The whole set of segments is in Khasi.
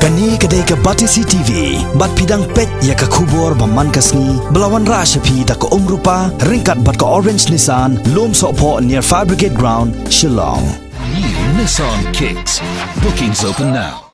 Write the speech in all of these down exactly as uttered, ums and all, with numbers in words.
Kane ka dei ka Batesi T V, bad phi dang peit ïa ka khubor ba man ka sngi, ba la wanrah sha phi da ka Umrupa, ryngkat bad ka Orange Nissan, Lumsohphoh near Fire Brigade Ground, Shillong. New Nissan Kicks. Bookings open now.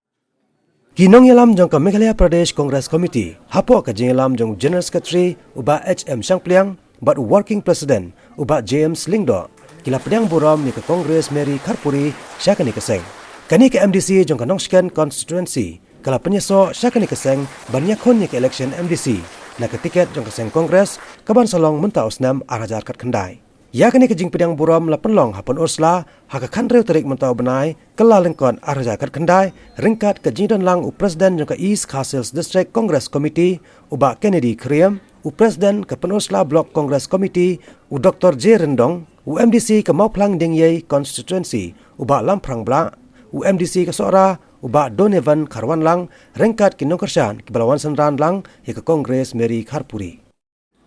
Ki nongïalam jong ka Meghalaya Pradesh Congress Committee, hapoh ka jingïalam jong General Secretary u Bah H M Shangpliang, bad u Working President u Bah James Lyngdoh, ki la pdiang burom ïa ka Congress Mary Kharpuri sha kane ka seng. Kane ka M D C jong ka Nongshken Constituency ka la pynïasoh sha kane ka seng ban ïakhun ïa ka election M D C na ka tiket jong ka seng Congress, kaban sa long mynta u snem ar hajar khatkhyndai. Ïa kane ka jingpdiang burom la pynlong ha Pynursla ha ka khathynriew tarik mynta u bnai Kyllalyngkot ar hajar khatkhyndai, ryngkat ka jingdon lang u President jong ka East Khasi Hills District Congress Committee u Bah Kennedy Khyriem, u President ka Pynursla Block Congress Committee u Doktor J Ryndong, u M D C ka Mawphlang Diengiei Constituency u Bah Lamphrang Blah, u M D C ka Sohra u Bah Donovan Kharwanlang, ryngkat ki nongkyrshan kiba la wan synran lang ïa ka Congress Mary Kharpuri.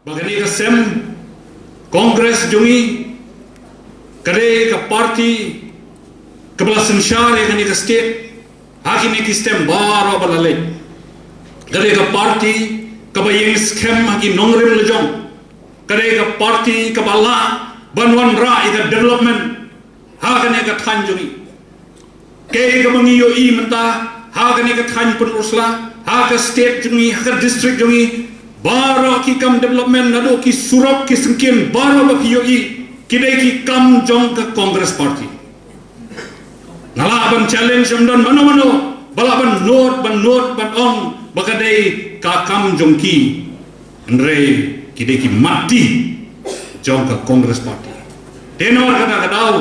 Ba kane ka sem Congress jong ngi ka dei ka party kaba la synshar ïa kane ka state ha kine ki stem baroh ba la leit. Ka dei ka party kaba ïeng skhem ha ki nongrim lajong. Ka dei ka party kaba lah ban wanrah ïa ka development ha kane ka thaiñ jong ngi. Kaei kaba ngi ïohi mynta ha kane ka thaiñ Pynursla, ha ka state jong ngi, ha ka district jong ngi, baroh ki kam development, naduh ki surok, ki syngkien, baroh ba phi ïohi, ki dei ki kam jong ka Congress Party. Nga lah ban challenge, ym don mano mano ba lah ban nud, ban nud, ban ong ba ka dei ka kam jong ki. Hynrei ki dei ki mat-ti jong ka Congress Party. Te namar kata ka daw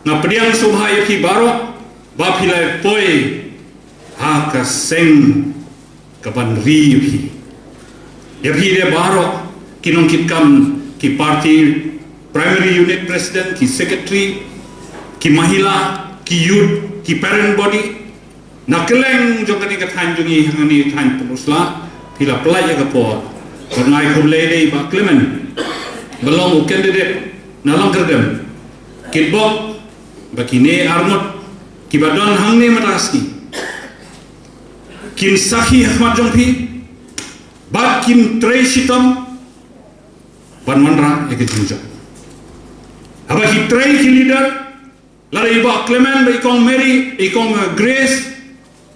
nga pdiang sngewbha ïa phi baroh ba phi la poi ha ka seng kaban ri ïa phi. Ïa phi de baroh ki nongkitkam, ki party primary unit president, ki secretary, ki mahila, ki youth, ki parent body, na kylleng jong kane ka thaiñ jong ngi, hangne thaiñ Pynursla, phi la pynlait ïa ka por. Bad nga ai khublei ïa i Bah Clement ba long u candidate na Longkyrdem. Kitbok ba kine arngut kiba don hangne mynta ka sngi kin sakhi ha khmat jong phi bad kin trei shitom ban wanrah ïa ka jingjop. Haba ki trei ki leader, lada i Bah Clement bad i Kong Mary, i Kong, eh, Grace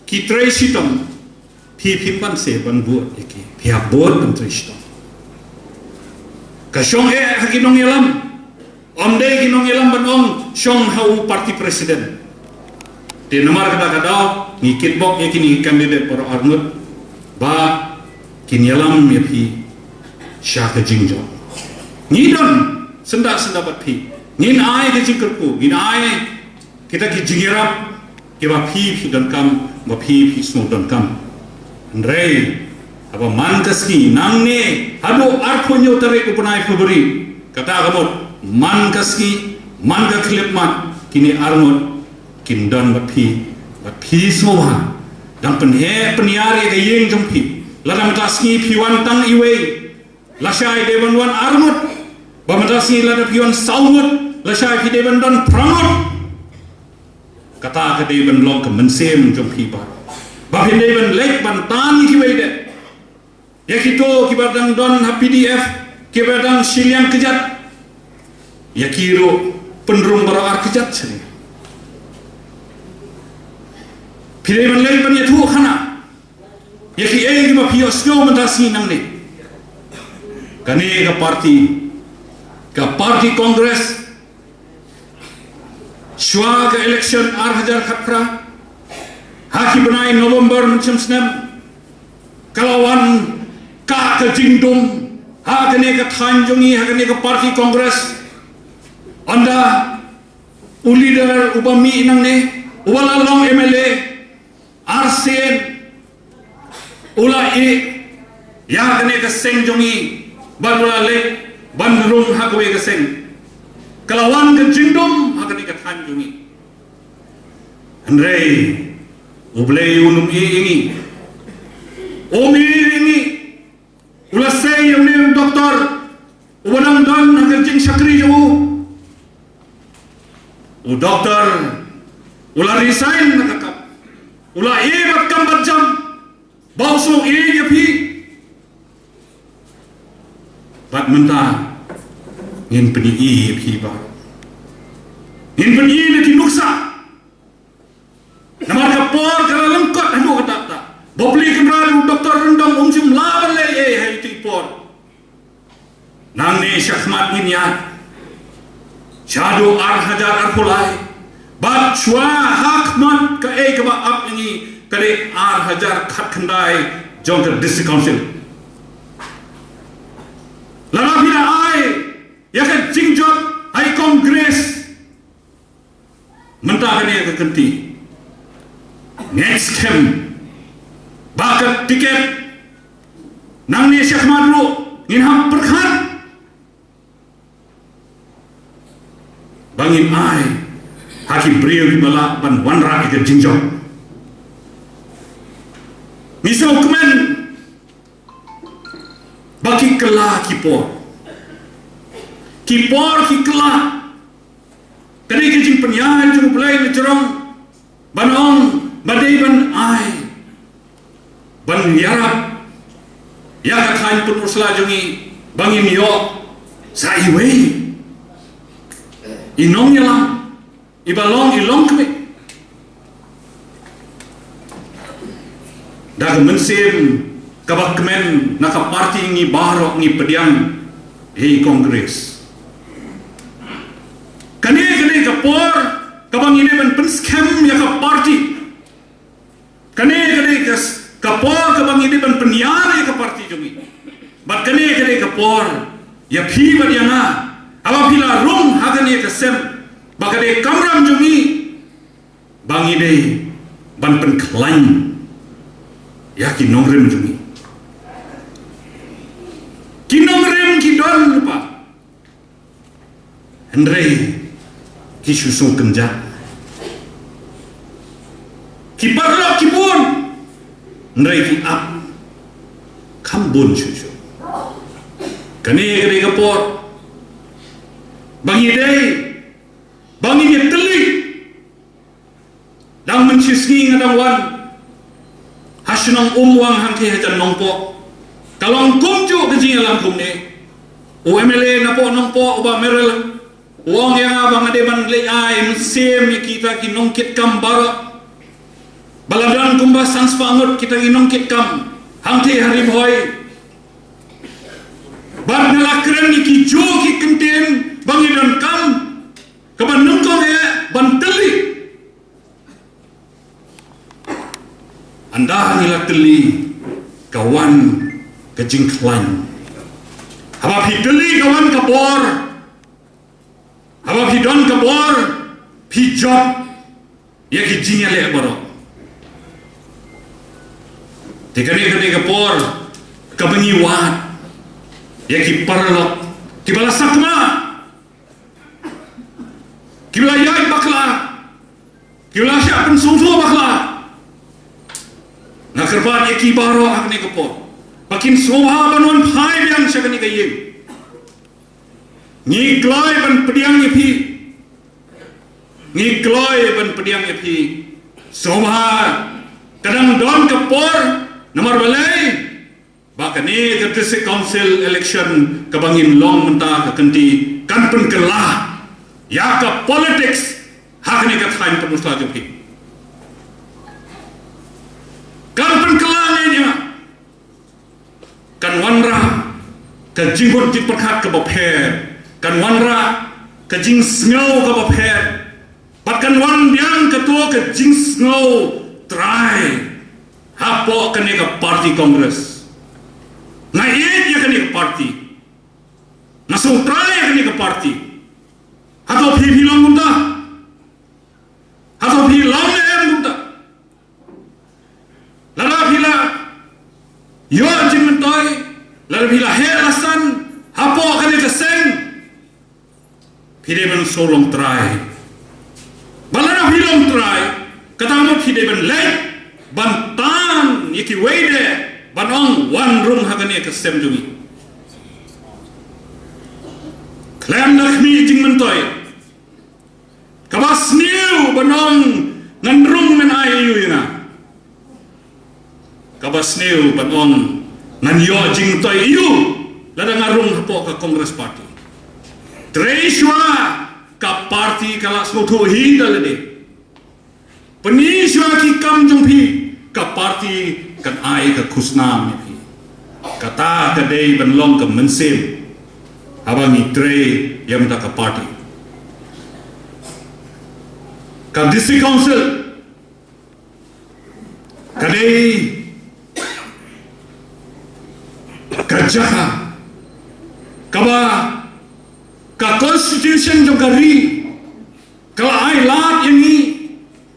ki trei shitom, phi phim banse ban bud ïa ki, phi hap bud ban trei shitom. Ka shong eh ha ki nongïalam, ym dei ki nongïalam ban ong shong ha u party president. Te namar kata ka daw ngi kitbok ïa kine ki candidate baroh arngut ba kin ïalam ïa phi sha ka jingjop. Ngi don syndah syndah bad phi, ngin ai ka jingkyrkhu, ngin ai kita ki jingïarap kiba phi phi donkam, ba phi phi sngewdonkam. Hynrei haba man ka sngi nangne haduh arphew hynñiew tarik u bnai February, kata ka mut man ka sngi, man ka khyllipmat, kine arngut kin don bad phi, bad phi sngewbha dang pynheh pynïar ïa ka ïing jong phi. Lada mynta sngi phi wan tang iwei, lashai dei ban wan arngut. Ba mynta sngi lada phi wan saw ngut, lashai phi dei ban don phra ngut. Kata ka dei ban long ka mynsiem jong phi baroh, ba phi dei ban leit ban tan ïa kiwei de. Ïa kito kiba dang don ha P D F, kiba dang shiliang kjat, ïa ki ruh pynrung baroh ar kjat shane. Phi dei ban leit ban ïathuh khana ïa kiei kiba phi ïohsngew mynta sngi nangne. Kane ka party, ka party Congress, shuwa ka election ar hajar khatphra, ha ki bnai November mynshem snem, ka la wan kah ka jingdum ha kane ka thaiñ jong ngi, ha kane ka party Congress. Ynda u leader uba mih nangne, uba la long M L A, arsien, u la ïeh ïa kane ka seng jong ngi, bad u la leit ban rung ha kawei ka seng. Ka la wan ka jingdum ha kane ka thaiñ jong ngi. Hynrei U Blei un ym ïeh ïa ngi. Um ïeh ïa ngi. U la sei ïa une u doktor uba dang don ha ka jingshakri jong u. U doktor u la resign na ka kam. U la ïeh bad bad jam ba u sngew ïeit ïa phi. Bad mynta ngin pyni ïa phi ba ngin pyni ïa ki nuksa. Namar ka por ka la lyngkot haduh katta katta. Bapli Conrad, u Doktor Ryndong um shym la ban leh ei ei ha ïa ki por. Nangne shakhmat ngin ïa shaduh ar hajar arphew lai. Bad shuwa hakhmat kaei kaba ap ïa ngi ka dei ar hajar khatkhyndai jong ka District Council. Lada phi la ai ïa ka jingjop ha i Congress, mynta kane ka kynti ngeit skhem ba ka tiket nangne shakhmat ruh ngin hap pyrkhat ba ngin ai ha ki briew kiba lah ban wanrah ïa ka jingjop. Ngi sngewkmen ba ki kylla ki por, ki por ki kylla. Ka dei ka jingpynïaid jong U Blei na jrong ban ong ba dei ban ai ban ïarap ïa ka thaiñ Pynursla jong ngi ba ngin ïoh sa iwei i nongïalam iba long i longkmie. Da ka mynsiem kaba kmen na ka parti ngi baroh ngi pdiang ïa i Congress. Kane ka dei ka por kaba ngi dei ban pynskhem ïa ka parti. Kane ka dei ka s-, ka por kaba ngi dei ban pynïar ïa ka parti jong ngi. Bad kane ka dei ka por ïa phi bad ïa nga, haba phi la rung ha kane ka sem ba ka dei kamram jong ngi, ba ngi dei ban pynkhlaiñ ïa ki nongrim jong ngi. Ki nongrim ki don lypa, hynrei ki shu sngewkynjah. Ki paralok ki bun, hynrei ki ap kham bun shuh shuh. Kane ka dei ka por ba ngi dei ba ngin ïatylli. Dang mynshisngi nga dang wan ha shnong Umwang hangtei hajan Nongpoh. Ka long kumjuh ka jingïalang kumne. U M L A napoh Nongpoh, u Bah Merrill, u ong ïa nga ba nga dei ban leit ai mynsiem ïa kita ki nongkitkam baroh. Ba la don kumba san spah ngut kita ki nongkitkam hangtei ha Ri Bhoi. Bad nga la kren ïa ki juh ki kyntien ba ngi donkam kaba nyngkong eh ban tylli. Ynda ngi la tylli ka wan ka jingkhlaiñ. Haba phi tylli ka wan ka bor. Haba phi don ka bor, phi jop ïa ki jingïaleh baroh. Te kane ka dei ka por kaba ngi wad ïa ki paralok kiba la sakma, kiba la ïaid bakla, kiba la shah pynsngewthuh bakla. Nga kyrpad ïa ki baroh ha kane ka por ba kin sngewbha ban wan phai biang sha kane ka ïing. Ngi kloi ban pdiang ïa phi. Ngi kloi ban pdiang ïa phi. Sngewbha ka dang don ka por, namar balei ba kane ka District Council election kaba ngin long mynta ka kynti kan pynkylla ïa ka politics ha kane ka thaiñ Pynursla jong phi. Kan pynkylla ngi ïa, kan wanrah ka jingbud jingpyrkhat kaba pher, kan wanrah ka jingsngew kaba pher, bad kan wan biang kato ka jingsngew trai hapoh kane ka parti Congress. Nga ïeit ïa kane ka parti, nga sngewtrai ïa kane ka parti. Hato phi phi long kumta? Hato phi long ne em kumta? Lada phi la ïoh jingmyntoi, lada phi la heh la san hapoh kane ka seng, phi dei ban sngewlong trai. Ba lada phi long trai, kata mut phi dei ban leit ban tan ïa kiwei de ban ong wan rung ha kane ka sem jong ngi. Khlem da khmih jingmyntoi, kaba sniew ban ong ngan rung men ai ïa u ïa nga. Kaba sniew ban ong ngan ïoh jingtoi ïa u lada nga rung hapoh ka Congress Party. Trei shuwa, ka party ka la sngewthuh hi da lade. Pyni shuwa ki kam jong phi, ka party kan ai ka khusnam ïa phi. Kata ka dei ban long ka mynsiem haba ngi trei ïa mynta ka party. Ka District Council ka dei ka jaka kaba ka Constitution jong ka ri ka la ai lad ïa ngi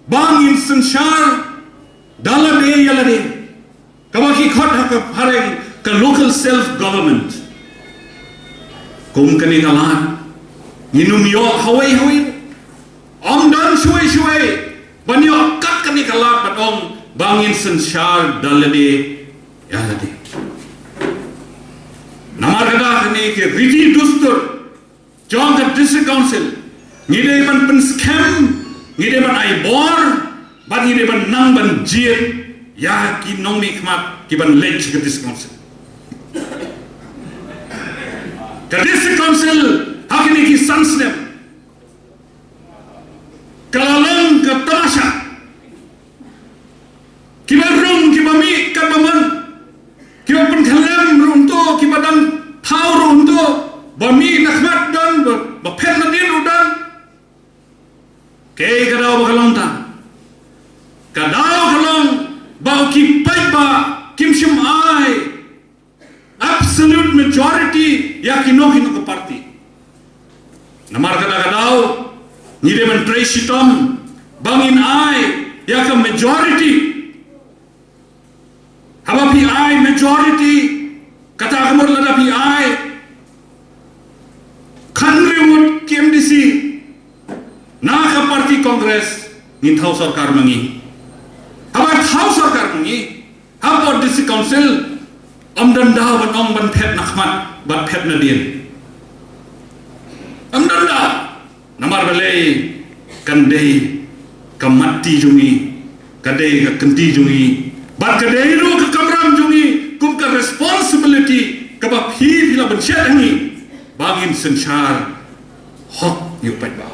ba ngin synshar da lade ïa lade, kaba ki khot ha ka phareng ka local self government. Kum kane ka lad ngin ym ïoh hawei hawei. Ym don shuwei shuwei ban ïoh kat kane ka lad ban ong ba ngin synshar da lade ïa lade. Namar kata kane ki riti dustur jong ka District Council ngi dei ban pynskhem, ngi dei ban ai bor, bad ngi dei ban nang ban jied ïa ki nongmihkhmat ki ban leit sha ka District Council. Ka District Council ha kine ki san snem ka la long ka tamasha. Kiba rung, kiba mih katba mon, kiba pynkhlem ruh un thoh, kiba dang thaw ruh un thoh, ba mih na khmat don, ba, ba phet na dien ruh don. Kaei ka daw ba ka long ta? Ka daw ka long ba ki paidbah kim shym ai absolute majority ïa kino kino ki party. Namar kata ka daw ngi dei ban trei shitom ba ngin ai ïa ka majority. Haba phi ai majority, kata ka mut lada phi ai khathynriew ngut ki M D C na ka party Congress, ngin thaw sorkar ma ngi. Haba thaw sorkar ma ngi, hapoh District Council ym don daw ban ong ban phet na khmat bad phet na dien. Ym don daw. Namar balei? Kan dei ka mat ti jong ngi, ka dei ka kynti jong ngi, bad ka dei ruh ka kamram jong ngi kum ka responsibility kaba phi, phi la pynshet ha ngi ba ngin synshar hok ïa u paidbah.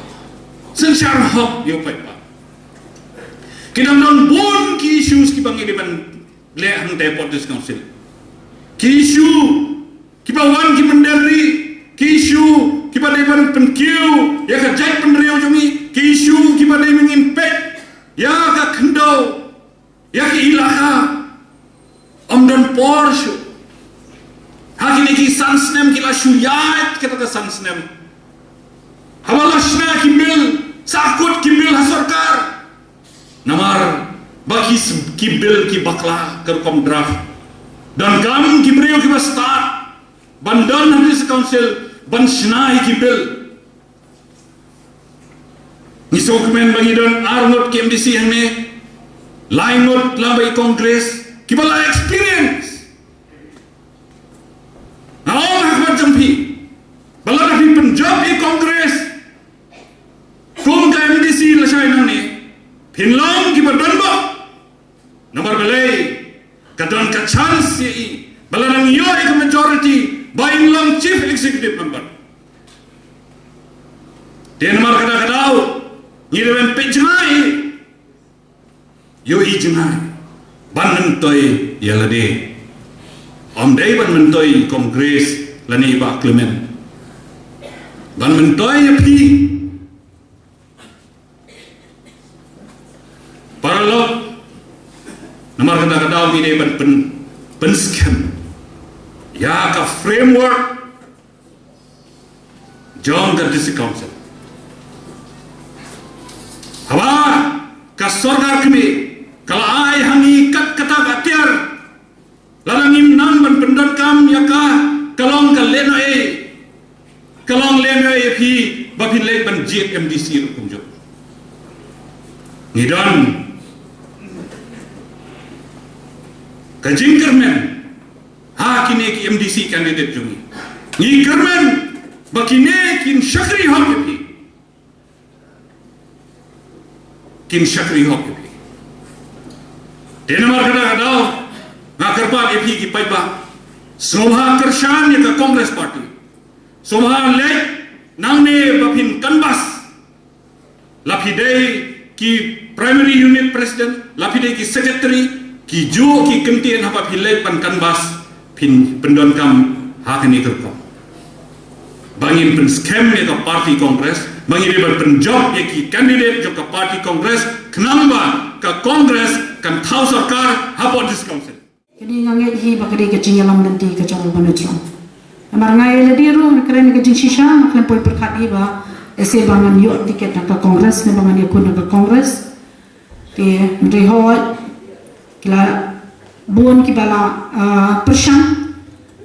Synshar hok ïa u paidbah. Ki dang don bun ki issues kiba ngi dei ban leh hangtei hapoh District Council. Ki issue kiba wan ki mynder ri, ki issue kiba dei ban pynkiew ïa ka jaitbynriew jong ngi, ki issue kiba dei ban ngin peit ïa ka khyndew, ïa ka ilaka. Ym don por shuh. Ha kine ki san snem ki la shu ïaid kata ka san snem. Haba la shna ki bill, sa kut ki bill ha sorkar. Namar ba ki s-, ki bill ki bakla ka rukom draft. Donkam ki briew kiba stad ban don ha District Council ban shna ïa ki bill. Ngi sngewkmen ba ngi don ar ngut ki M D C hangne, lai ngut lyngba i Congress kiba la experience. Nga ong ha khmat jong phi ba lada phi pynjop ïa Congress kum ka M D C lashai nangne, phin long kiba donbok. Namar balei? Ka don ka chance ïa i ba lada ngi ïoh ïa ka majority ba in long chief executive member. Te namar kata ka daw ngi dei ban peit jngai, ïohi jngai ban myntoi ïa lade. Ym dei ban myntoi Congress lane i Bah Clement, ban myntoi ïa phi. Paralok, namar kata ka daw ngi dei ban pyn, pynskhem ïa ka framework jong ka District Council. Haba ka sorkar kmie ka la ai ha ngi kat kata ka tiar, lada ngim nang ban pyndonkam ïa ka, ka long ka lehnohei, ka long lehnohei ïa phi ba phin leit ban jied M D C ruh kumjuh. Ngi don ka jingkyrmen ha kine ki M D C candidate jong ngi. Ngi kyrmen ba kine kin shakri hok ïa phi. Kin shakri hok ïa phi. Te namar kata ka daw Nga kyrpad ïa phi ki paidbah, sngewbha kyrshan ïa ka Congress Party. Sngewbha leit nangne ba phin canvass. La phi dei ki primary unit president, la phi dei ki secretary, ki ju ki kyntien, haba phi leit ban canvass, phin pyndonkam ha kane ka rukom. Ba ngin pynskhem ïa ka party Congress, ba ngin dei ban pynjop ïa ki candidate jong ka party Congress, khnang ba ka Congress kan thaw sorkar hapoh District Council. Kane nga ngeit hi ba ka dei ka jingïalam lynti ka jong u Bah Nongthymmai. Namar nga ïa lade ruh nga kren ka jingshisha, nga khlem poi pyrkhat hi ba lehse ba ngan ïoh ticket na ka Congress ne ba ngan ïakhun na ka Congress. Te hynrei hooid, ki la bun kiba la, ah, pyrshang.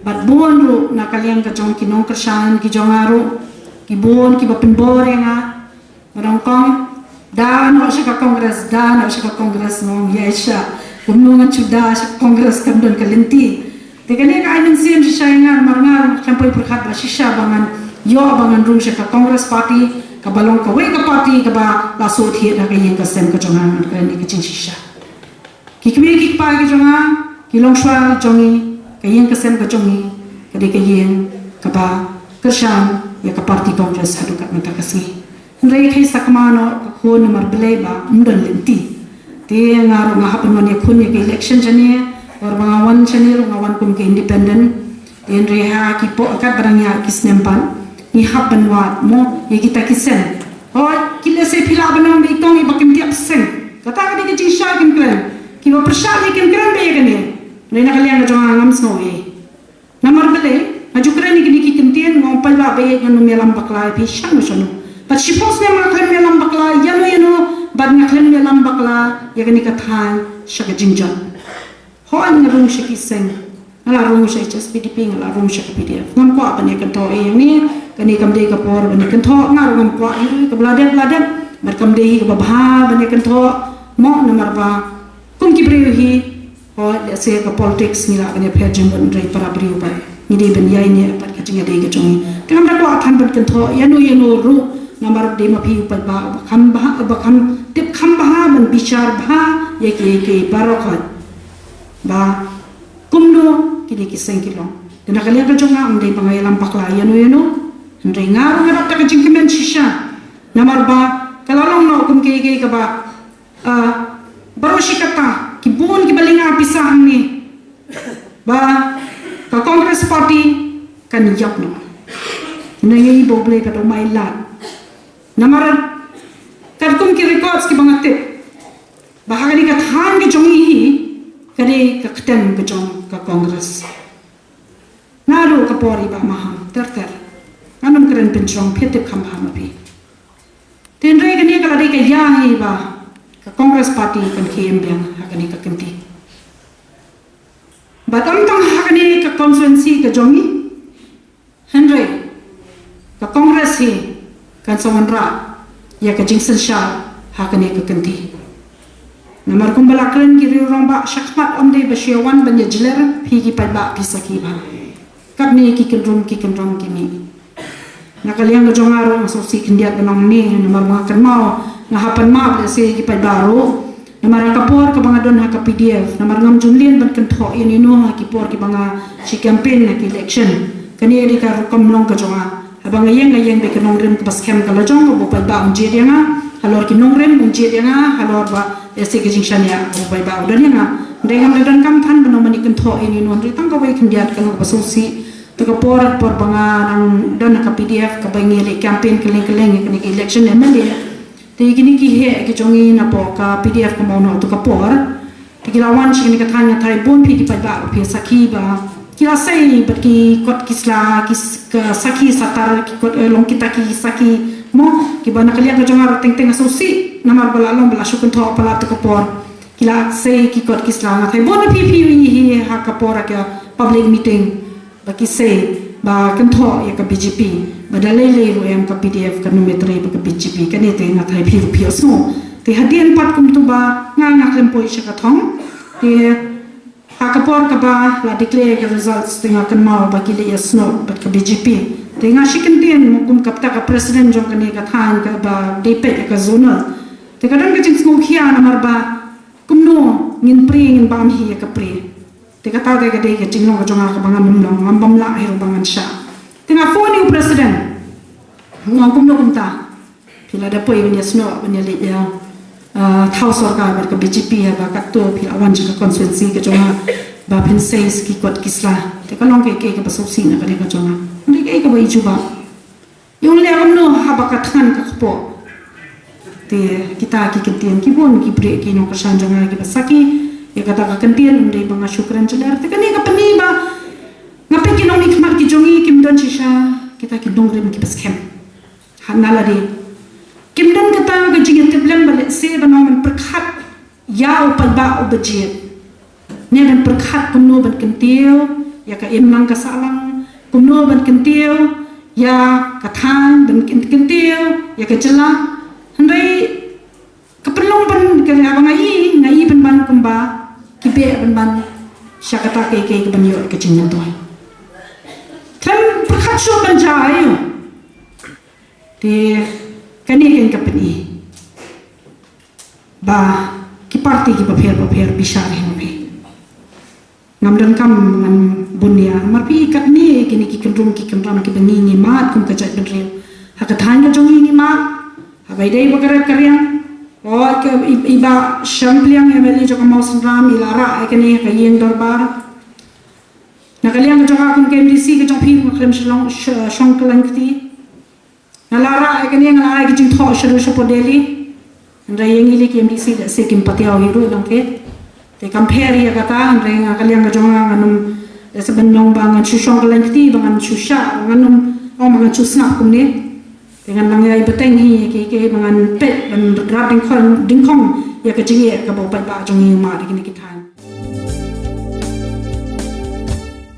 Bad bun ruh na ka liang ka jong ki nongkyrshan ki jong nga ruh, ki bun kiba pynbor ïa nga. Nga ong kong, da noh sha ka Congress, da noh sha ka Congress, nga ong ïa sha. Kumno ngan shu da sha ka Congress, kam don ka lynti. Te kane ka ai mynsiem shisha ïa nga, namar nga ruh nga khlem poi pyrkhat ba shisha ba ngan ïoh ba ngan rung sha ka Congress Party, kaba long kawei ka party kaba la shu thied ha ka ïing ka sem ka jong nga, ngan kren ïa ka jingshisha. Ki kmie ki kpa ki jong nga, ki longshuwa ki jong ngi, ka ïing ka sem ka jong ngi ka dei ka ïing kaba kyrshan ïa ka party Congress haduh katne mynta ka sngi. Hynrei ka sakma noh ka khun namar balei ba ym don lynti. Te nga ruh nga hap ban wan ïakhun ïa ka election shane, haba nga wan shane ruh nga wan kum ka independent. Te hynrei ha ki por katba dang ïaid ki snem pat, ngi hap ban wad mo ïa kita ki seng. Hooid, ki lehse phi lah ban ong ba i kong iba kim tiap seng. Kata ka dei ka jingshisha kim kren. Kiba pyrshah ïa kim kren ba ïa kane. Hynrei na ka liang ka jong nga ngam sngew ei. Namar balei, nga ju kren ïa kine ki kyntien, nga ong paidbah ba ïeit, ngan ym ïalam bakla ïa phi shano shano. Bad shiphew snem nga khlem ïalam bakla ïano ïano, bad nga khlem ïalam bakla ïa kane ka thaiñ sha ka jingjot. Hooid nga rung sha ki seng. Nga la rung sha H S P D P, nga la rung sha ka P D F. Ngam kwah ban ïakynthoh ei ïa ngi, kane kam dei ka por ban ïakynthoh, nga ruh ngam kwah ei, kaba la dep la dep. Bad kam dei hi kaba bha ban ïakynthoh, mo namar ba kum ki briew hi, hooid lehse ka politics ngi lah ban ïapher jingmut, hynrei para briew ba ngi dei ban ïaineh bad ka jingïadei ka jong ngi. Te ngam da kwah than ban kynthoh ïano ïano ruh, namar dei ma phi u paidbah uba kham bha, uba kham tip kham bha ban bishar bha ïa ki, ïa ki baroh khoit. Ba kumno kine ki seng ki long. Te na ka liang ka jong nga, ym dei ba nga ïalam bakla ïano ïano. Hynrei nga ruh nga dap da ka jingkmen shisha. Namar ba ka la long noh kum kaei kaei kaba, ah, baroh shi katta, ki bun kiba lynga pisa hangne, ba ka Congress Party kan ïap noh. Hynrei ngi ïohi ba U Blei pat um ai lad. Namar katkum ki records kiba nga tip, ba ha kane ka thaiñ ka jong ngi hi, ka dei ka ktem ka jong ka Congress. Naduh ka por i Bah Maham ter ter, ngan ym kren pynjrong, phi tip kham bha ma phi. Te hynrei kane ka la dei ka ïa hi ba ka Congress Party kan khie im biang ha kane ka kynti. Bad ym tang ha kane ka constituency ka jong ngi, hynrei ka Congress hi kan sa wanrah ïa ka jingsynshar ha kane ka kynti. Namar kumba la kren ki riew rangbah shakhmat, ym dei ba shu wan ban ïa jler, phi ki paidbah phi sakhi bha. Katne ki kynrum ki kynrum ki mih. Na ka liang ka jong nga ruh nga sngewsih khyndiat ban ong ne, namar ba nga kynmaw, nga hap ban map lehse ki paidbah ruh. Namar ha ka por kaba nga don ha ka P D F, namar ngam ju mlien ban kynthoh ïano ïano ha ki por kiba nga shu campaign ha ki election. Kane dei ka rukom long ka jong nga. Haba nga ïeng, nga ïeng bad ka nongrim kaba skhem ka la jong, kaba u paidbah un jied ïa nga. Halor ki nongrim un jied ïa nga, halor ba lehse ka jingshaniah kaba u paidbah u don ïa nga. Hynrei ngam da donkam than ban ong ban ïa kynthoh ïano ïano, hynrei tang kawei khyndiat ka long kaba sngewsih. Te ka por, por ba nga dang don ha ka P D F, kaba ngi leh campaign kylleng kylleng ïa kane ka election M L A. Te kine ki heh ki jong ngi napoh ka P D F ka Mawhynnoh, to ka por, te ki la wan sha kane ka thaiñ, nga thait bun phi ki paidbah ba phi sakhi ba ki la sei bad ki kot ki sla, ki s-, ka sakhi satar, ki kot, eh, long kita ki sakhi mo, kiba na ka liang ka jong nga ruh teng teng nga sngewsih, namar ba la long ba la shu kynthoh palat, to ka por ki la sei ki kot ki sla. Nga thait bun phi, phi ïohi hi ha ka por ha ka public meeting ba ki sei ba kynthoh ïa ka B J P, ba da lei lei ruh em ka P D F kan ym ïatrei bad ka B J P. Kane te nga thait phi ruh phi ïohsngew. Te hadien pat kumto ba nga, nga khlem poi sha ka thong. Te ha ka por kaba la declare ka results, te nga kynmaw ba ki leit ïasnoh bad ka B J P. Te nga shu kyntien mo kum kata ka president jong kane ka thaiñ kaba dei peit ïa ka zonal. Te ka don ka jingsngewkhia namar ba kumno ngin prie, ngin bam hi ïa ka prie. Te kata te ka dei ka jinglong ka jong nga kaba ngan ym long, ngam bam lah hi ruh ba ngan shah. Te nga phone ïa u president. Nga ong kumno kumta. Phi la da poi ban ïa snoh ban ïa leit ïa, ah, thaw sorkar bad ka B J P, haba katto phi la wan sha ka constituency ka jong nga ba phin sei ki kot ki sla. Te ka long kaei kaei kaba sngewsih na ka liang ka jong nga. Ym dei kaei kaba i jubab. Ïa u leh kumno haba ka thngan ka kpoh. Te kita ki kyntien ki bun ki briew ki nongkyrshan jong nga kiba sakhi ïa kata ka kyntien, ym dei ba nga shu kren jler. Te kane ka pyni ba nga peit ki nongmihkhmat ki jong ngi kim don shisha kita ki nongrim kiba skhem. Ha na lade kim don kata ka jingïatiplem ba lehse ban ong ban pyrkhat ïa u paidbah uba jied. Ne ban pyrkhat kumno ban kyntiew ïa ka imlang ka sahlang, kumno ban kyntiew ïa ka thaiñ, ban kyn-, kyntiew ïa ka jylla. Hynrei ka pynlong ban ka, haba nga i, nga i pynban kumba ki beh pynban sha kata kaei kaei kaban ïoh ka jingmyntoi. Khlem pyrkhat shuh ban jia aïu. Te kane kan ka pyni ba ki parti kiba pher bapher bishar hi ma phi. Ngam donkam ngan bun ïa, namar phi katne kine ki kyndrum ki kyndram kiba ngi ngi mad kum ka jaitbynriew. Ha ka thaiñ ka jong ngi ngi mad. Haba ïadei ba ka rep ka riang, o ka i, i Bah Shangpliang M L A jong ka Mawsynram i la rah ïa kane ha ka ïing dorbar. Na ka liang ka jong nga kum ka M D C ka jong phi, nga khlem shong, sh-, shong kyllaiñ kti. Nga la rah ïa kane, nga la ai ka jingthoh sha ruh shapoh Delhi. Hynrei ïa ngi lei ki M D C lehse kim patiaw hi ruh lang te. Te kam pher ïa kata, hynrei nga ka liang ka jong nga ngan ym, lehse ban long ba ngan shu shong kyllaiñ kti, ba ngan shu shah, ngan ym ong ba ngan shu sngap kumne. Te ngan nang ïai bteng hi ïa kiei kiei ba ngan peit ban rat dyngkhong, dyngkhong ïa ka jingeh kaba u paidbah jong ngi u mad ha kine ki thaiñ.